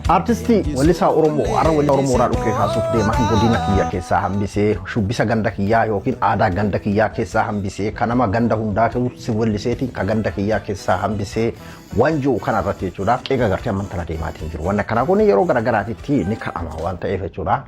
Artistii weellisaa Oromoo har'a weellisaa Oromoo irraa dhukkee kaasuuf deema. Godina kiyya keessaa hambisee, shubbisa ganda kiyyaa yookiin aadaa ganda kiyyaa keessaa hambisee, kan nama ganda hundaa si weelliseetiin ka ganda kiyyaa keessaa hambisee waan jiru kana irratti jechuudha. Qeeqa gartee amman tana deemaatiin jiru. Wanni akkanaa kun yeroo garaagaraatitti ni ka'ama waan ta'eef jechuudha.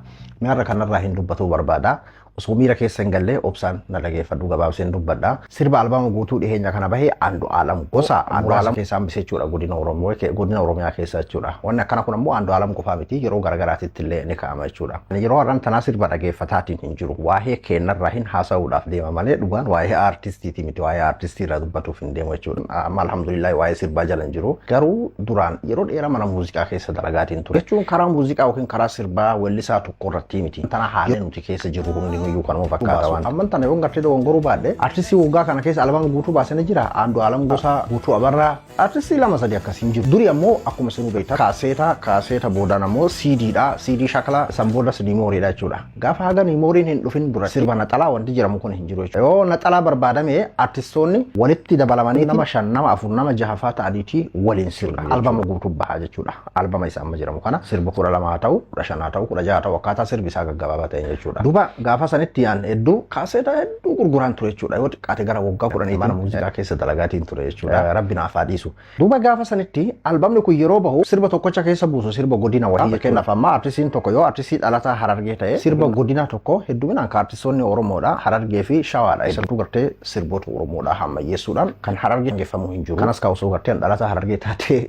Mi'arra kanarraa hin dubbatuu barbaada. Osoo miira keessa hin galle obsaan na dhageeffadhu, gabaabseen dubbadha. Sirba albaama guutuu dhiheenya kana bahee Andu'aalam Gosa Andu'aalam keessaa hambisee jechuudha, godina Oromoo, godina Oromiyaa keessa jechuudha. Wanni akkana kun ammoo Andu'aalam qofaa miti, yeroo garaagaraatitti illee ni ka'ama jechuudha. Yeroo har'aan tanaa sirba dhageeffataatiin hin jiru. Waa'ee keenyarraa hin haasa'uudhaaf deema malee dhugaan waa'ee aartistiiti miti, waa'ee aartistii irraa dubbatuuf hin deemu jechuudha. Amma alhamdulillah waa'ee sirbaa jala hin jiru. Garuu duraan yeroo dheeraa mana muuziqaa keessa dalagaatiin ture. Jechuun karaa muuziqaa yookiin karaa sirbaa weellisaa tokko irratti miti. Tana haalli nuti keessa jiru hundinuyyuu kanuma fakkaata waan. Amman tana yoon gartee dogongoruu baadhe, artistii waggaa kana keessa albaama guutuu baasanii jira. Andu'aalam Gosaa, Guutuu Abarraa, artistii lama sadi akkas hin jiru. Duri ammoo akkuma isinuu beektan kaaseeta, kaaseeta boodaan ammoo CDdha. CD shakala san boodas niimooriidha jechuudha. Gaafa haga niimooriin hin dhufin dura sirba naxalaa wanti jedhamu kun hin jiru jechuudha. Yoo naxalaa barbaadame, artistoonni walitti dabalamanii nama shan, nama afur, nama jahafaa ta'aniiti waliin sirba. Albama guutuu bahaa jechuudha. Albama isa amma jedhamu kana sirba 12 haa ta'u, 15 haa ta'u, 16 haa ta'u, akkaataa sirbi isaa gaggabaabaa ta'e jechuudha. Duuba gaafa sanitti yaan hedduu kaaseeta hedduu gurguraan ture jechuudha. Yoo xiqqaate gara waggaa 10 mana muuziqaa keessa dalagaatiin ture jechuudha. Rabbi naaf haa dhiisu. Duuba gaafa sanitti albamni kun yeroo bahu sirba tokkocha keessa buusu, sirba godina wayii. Fakkeenyaaf amma artistiin tokko yoo artistii dhalataa Harargee ta'e, sirba godina tokko, hedduminaan ka artistoonni Oromoodha Harargee fi Shawaadha. Isattuu gartee sirboota Oromoodha hammayyeessuudhaan kan Harargee geeffamuu hin jiru. Kanas ka osoo gartee dhalataa Harargee taatee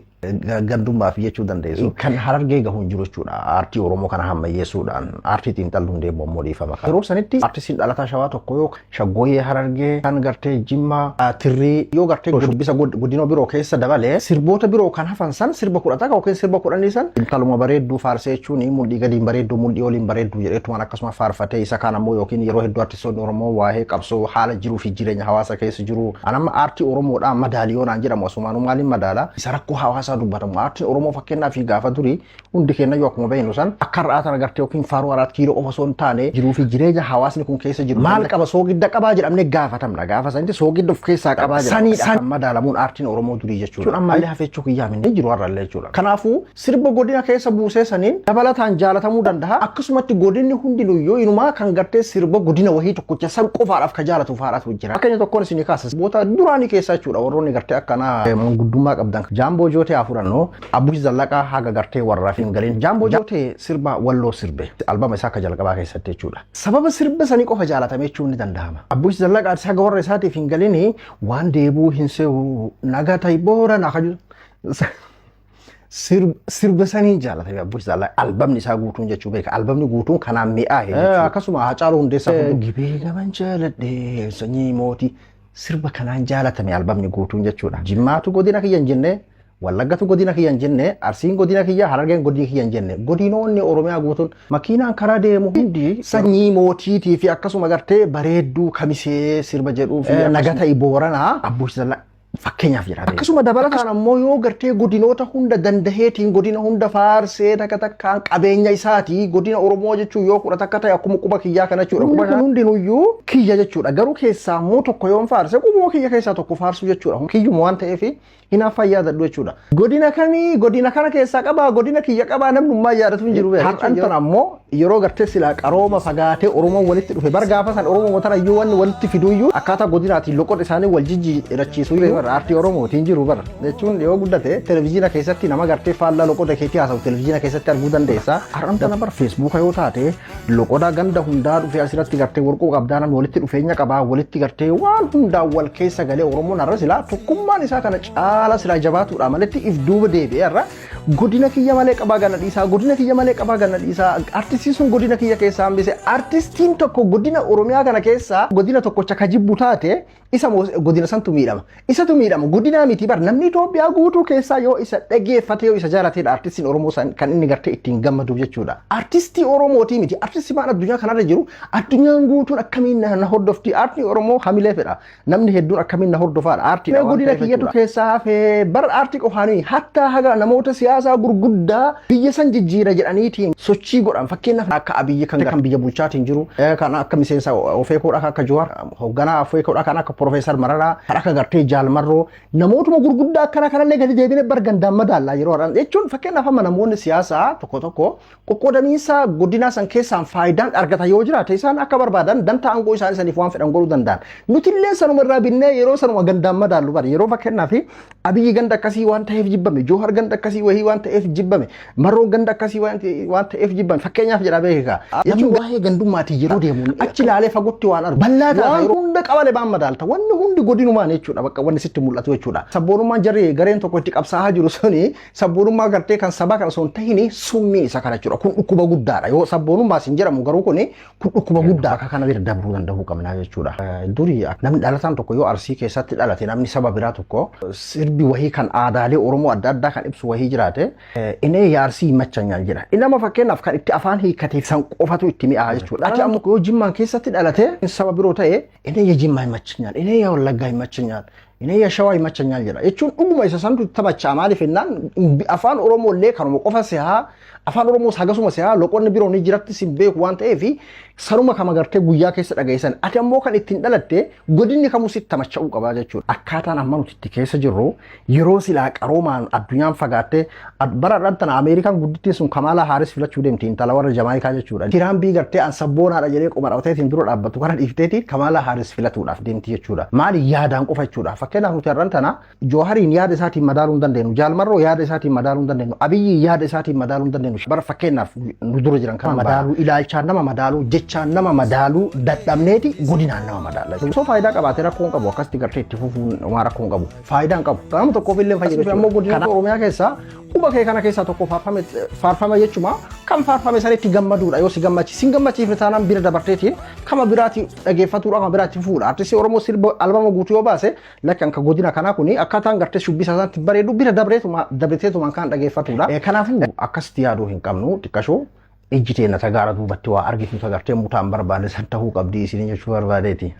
gandummaaf jechuu dandeessu. Kan Harargee gahu hin jiru jechuudha. Aartii Oromoo kana hammayyeessuudhaan aartii xiinxalluun deemu ammoo dhiifama. Yeroo sanitti aartistiin dhalataa Shawaa tokko yoo Shaggooyyee Harargee kan gartee Jimmaa Tirrii yoo gartee shubbisa godina biroo keessa dabalee, sirboota biroo kan hafan san sirba 10 yookiin sirba 10 san intaluma bareedduu faarsee jechuun, mudhii gadiin bareedduu, mudhii oliin bareedduu jedheetumaan akkasuma faarfatee, isa kaan ammoo yookiin yeroo hedduu artistoonni Oromoo waa'ee qabsoo, haala jiruu fi jireenya hawaasa keessa jiru. Anamma aartii Oromoodhaa madaaliyoonaan jedhamu asumaanuu maaliin madaala? Isa rakkoo hawaasaa dubbatamu. Aartiin Oromoo fakkeenyaaf gaafa durii hundi keenya akkuma beeknu san akka har'aa tana gartee yookiin faaruu Araat Kiiloo qofa osoo hin taane, jiruu fi jireenya hawaasni kun keessa jiru. Maal qaba, soogidda qabaa jedhamnee gaafatamna. Gaafa sanitti soogidda of keessaa qabaa jedhama. Saniidha kan madaalamuun aartiin Oromoo durii jechuudha. Ammallee hafeechuu kiyyaa minni jiru har'allee jechuudha. Kanaafuu sirba godina keessa buusee saniin dabalataan jaalatamuu danda'a. Akkasumatti godinni hundinuyyuu inumaa kan gartee sirba godina wahii tokkocha san qofaadhaaf ka jaalatu faadhaatu jira. Fakkeenya tokkoon isinii kaasa. Sirboota duraanii keessaa jechuudha warroonni gartee akkanaa manguddummaa qabdan. Jaamboo Jootee haa fudhannu. Abbush Zallaqaa haga gartee warraaf hin galin. Jaamboo Jootee sirba Walloo sirbe. Albama isaa akka jalqabaa keessatti jechuudha. Sababa sirba sanii qofa jaalatame jechuun ni danda'ama. Abbush Zallaqaa haga warra isaatiif hin galini waan deebuu hin se'u naga ta'i boora na kaju. Sirba sanii jaalatame Abbush Zallaqaa albamni isaa guutuun jechuu beeka. Albamni guutuun kanaan mi'aahe. Akkasuma Hacaaluu Hundeessaa gibee gaban jaaladhe sanyii mootii sirba kanaan jaalatame albamni guutuun jechuudha. Jimmaatu godina kiyya hin jenne, Wallaggatu godina kiyya hin jenne, Arsiin godina kiyya, Harargeen godina kiyya hin jenne. Godinoonni Oromiyaa guutuun makiinaan karaa deemu hundi sanyii mootiitii fi akkasuma gartee bareedduu Kamisee sirba jedhuu fi naga ta'i Booranaa Abbush Zallaqaa fakkeenyaaf jira. Akkasuma dabalataan ammoo yoo gartee godinoota hunda dandaheetiin godina hunda faarsee takka takkaan qabeenya isaatii godina Oromoo jechuun yoo 11 ta'e, akkuma quba kiyyaa kana jechuudha. Quba kun hundinuyyuu kiyya jechuudha. Garuu keessaa immoo tokko yoon faarse, qubuma kiyya keessaa tokko faarsuu jechuudha. Kiyyuma waan ta'eef hinaaffaa yaadadhu jechuudha. Godina kamii, godina kana keessaa qabaa, godina kiyya qabaa, namnummaa yaadatu hin jiru. Har'an tana ammoo yeroo gartee silaa qarooma fagaatee Oromoon walitti dhufe bar, gaafa san Oromoo tana iyyuu wanni walitti fiduyyuu akkaataa godinaatiin loqoda isaanii wal jijjiirachiisuu bara aartii Oromootiin jiru bara jechuun yoo guddate televizyiina keessatti nama gartee faallaa loqoda keetii haasa'u televizyiina keessatti arguu dandeessa. Har'an tana bar Feesbuuka yoo taate loqoda ganda hundaa dhufee asirratti gartee warquu qabdaa, namni walitti dhufeenya qabaa, walitti gartee waan hundaan wal keessa galee, Oromoon har'a silaa tokkummaan isaa kana caala silaa jabaatuudha maletti if duuba deebi'ee har'a godina kiyya malee qabaa ganna dhiisaa, godina kiyya malee qabaa ganna dhiisaa, artistiin sun godina kiyya keessaa hambise. Artistiin tokko godina Oromiyaa kana keessaa godina tokkocha ka jibbu taate, isa godina santu miidhama, isatu miidhama, godinaa miti bar. Namni Itoophiyaa guutuu keessaa yoo isa dhageeffate, yoo isa jaalateedha artistiin Oromoo san kan inni gartee ittiin gammadu jechuudha. Artistii Oromootii miti, artistii maan addunyaa kanarra jiru, addunyaan guutuun akkamiin na hordofti, aartiin Oromoo hamilee fedha, namni hedduun akkamiin na hordofaadha aartiidha. Godina kiyyatu keessaa hafee bar aartii qofaanii hattaa haga namoota siyaasaa gurguddaa biyya san jijjiira jedhaniitiin sochii godhan, fakkeenyaaf akka Abiyyi kan biyya bulchaatiin jiru, kan akka miseensa Ofeekoodha, kan akka Jawaar hoogganaa Ofeekoodha, kan akka Profeesar Mararaa, kan akka gartee Jaal. Jaalmarroo, namootuma gurguddaa akkana kanallee gadi deebine bar gandaan madaallaa yeroo har'aan jechuun. Fakkeenyaaf, amma namoonni siyaasaa tokko tokko qoqqoodamiinsa godinaa san keessaan faayidaan argata yoo jiraate, isaan akka barbaadan dantaa aangoo isaanii saniif waan fedhan godhuu danda'an. Nutillee sanuma irraa binnee yeroo sanuma gandaan madaallu bari. Yeroo fakkeenyaaf Abiyyi ganda akkasii waan ta'eef jibbame, Joohar ganda akkasii wahii waan ta'eef jibbame, Marroon ganda akkasii waan ta'eef jibbame, fakkeenyaaf jedha beekaa. Jechuun waa'ee gandummaatiin yeroo deemu achi ilaalee fagootti waan argu. Bal'aa taata, yeroo hunda qabale baan madaalta. Wanni hundi godinumaan jechuudha, bakka wanni sitti mul'atu jechuudha. Sabboonummaan jarri gareen tokko itti qabsaa'aa jiru suni sabboonummaa gartee kan sabaa kana osoo hin tahini summii isa kana jechuudha. Kun dhukkuba guddaadha. Yoo sabboonummaa sin jedhamu garuu kun dhukkuba guddaa akka kana bira dabruu danda'uu qabna jechuudha. Duri namni dhalataan tokko yoo Arsii keessatti dhalate, namni saba biraa tokko sirbi wahii kan aadaalee Oromoo adda addaa kan ibsu wahii jiraate, "Inee yaarsii ይመቸኛል" jedha. Nama fakkeenyaaf kan itti afaan hiikkateef san qofatu itti mi'aa jechuudha. Ati ammoo yoo Jimmaan keessatti dhalate saba biroo ta'e, "እኔ የጅማ ይመቸኛል፣ እኔ የወለጋ ይመቸኛል፣ እኔ የሸዋ ይመቸኛል" jedha. Jechuun dhuguma isa santu taphachaa. Maaliif jennaan, afaan Oromoo illee kanuma qofa sihaa, afaan Oromoo hagasuma sihaa, loqonni biroo ni jiratti sin beeku waan ta'eef sanuma kama gartee guyyaa keessa dhageessan. Ati ammoo kan ittiin dhalatte godinni kamuu sitti tamacha'uu qaba jechuudha. Akkaataan amma nuti itti keessa jirru, yeroo silaa qaroomaan addunyaan fagaattee bara dhaan tana Ameerikaan guddittiin sun Kamaalaa Haaris filachuu deemti, intala warra Jamaayikaa jechuudha. Tiraambii gartee an sabboonaadha jedhee qoma dhabateetiin dura dhaabbatu kana dhiifteeti Kamaalaa Haaris filatuudhaaf deemti jechuudha. Maali, yaadaan qofa jechuudha. Fakkeenyaaf, nuti har'an tana Joohariin yaada isaatiin madaaluu hin dandeenyu. Jaalmarroo yaada isaatiin madaaluu hin dandeenyu. Abiyyi yaada isaatiin madaaluu hin dandeenyu. Bara fakkeenyaaf nu dura jiran kana madaaluu, ilaalchaan nama madaaluu, jechaan nama madaaluu dadhabneeti godinaan nama madaala. Osoo faayidaa qabaatee rakkoo hin qabu, akkasitti gartee itti fufuun waan rakkoo hin qabu. Faayidaa hin qabu. Nama tokkoof illee fayyadu. Ammoo godina Oromiyaa keessaa quba kee kana keessaa tokko faarfame faarfame jechuma kan faarfame sanitti gammaduudha. Yoo si gammachiis sin gammachiifne taanaan, bira dabarteetiin kama biraati dhageeffatuudha, kama biraatti fuudha. Artistii Oromoo sirba albama guutuu yoo baase, lakkan ka godina kanaa kuni akkaataan gartee shubbisa isaatti bareedu, bira dabreetuma dabreteetuma kan dhageeffatudha. Kanaafuu akkasitti yaaduu hin qabnu. Xiqqashoo ijji teenya tagaara duubatti waa argitu tagartee mutaan barbaade san ta'uu qabdi isin jechuu barbaadeeti.